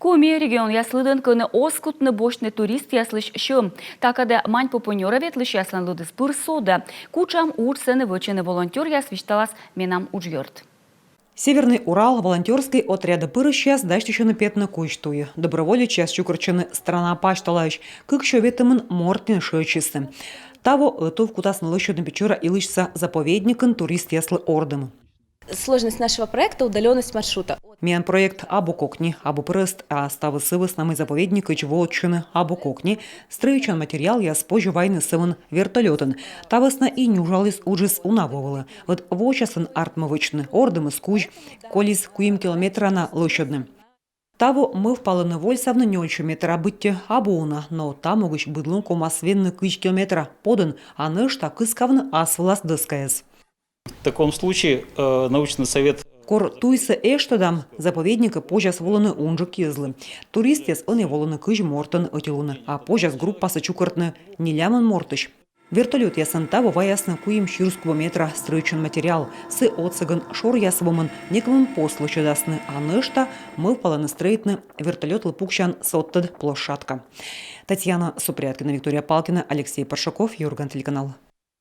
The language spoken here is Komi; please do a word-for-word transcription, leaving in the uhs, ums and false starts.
Коми регионъяс лыдын, кӧні оз кутны босьтны туристъяслысь сьӧм. Та кадӧ Маньпупунёрӧ ветлысьяслӧн лыдыс пыр содӧ. Кутшӧм удж сэні вӧчӧны волонтёръяс, висьталас менам уджъёрт. Северный Урал волонтёрскӧй отрядӧ пырысьяс дасьтысьӧны петны кузь туйӧ. Доброволечьяс чукӧртчӧны страна пасьталаысь. Кыксё ветымын морт нин шыӧдчисны. Таво ӧтув кутасны лӧсьӧдны Печора-Илычса заповедникын туристъяслы ордым. Сложность нашего проекта — удалённость маршрута. Миян проект абу кокни, абу прӧст, а ставыс сы вӧсна, мый заповедникӧдз воӧдчыны абу кокни, стрӧитчан материалъяс позьӧ вайны сӧмын вертолётӧн. Та вӧсна и нюжаліс уджыс уна во вылӧ. Ӧд вочасӧн артмӧ вӧчны, ордымыс кузь, колис куим километра на лӧсьӧдны. Таво мӧвпалӧны вольсавны нёльсё метра, быттьӧ абу уна, но та могысь быд лун ковмас венны кызь километра подӧн, а нӧшта кыскавны ас вылас дӧскаяс. В таком случае э, научный совет Кор туйсӧ эштӧдам, заповедникӧ позяс волыны унджык кизлы. Туристъяс ӧні волыны кызь мортӧн ӧтилуны, а позяс группасӧ чукӧртны нелямын мортысь. Вертолётъясӧн таво ваясны куим сюрс кубометра стрӧитчан материал. Сы отсӧгӧн шоръяс вомын некымын пост лӧсьӧдасны, а нӧшта мӧвпалӧны стрӧитны вертолётлы пуксян содтӧд площадка. Татьяна Супряткина, Виктория Палкина, Алексей Паршаков, «Юрган» телеканал.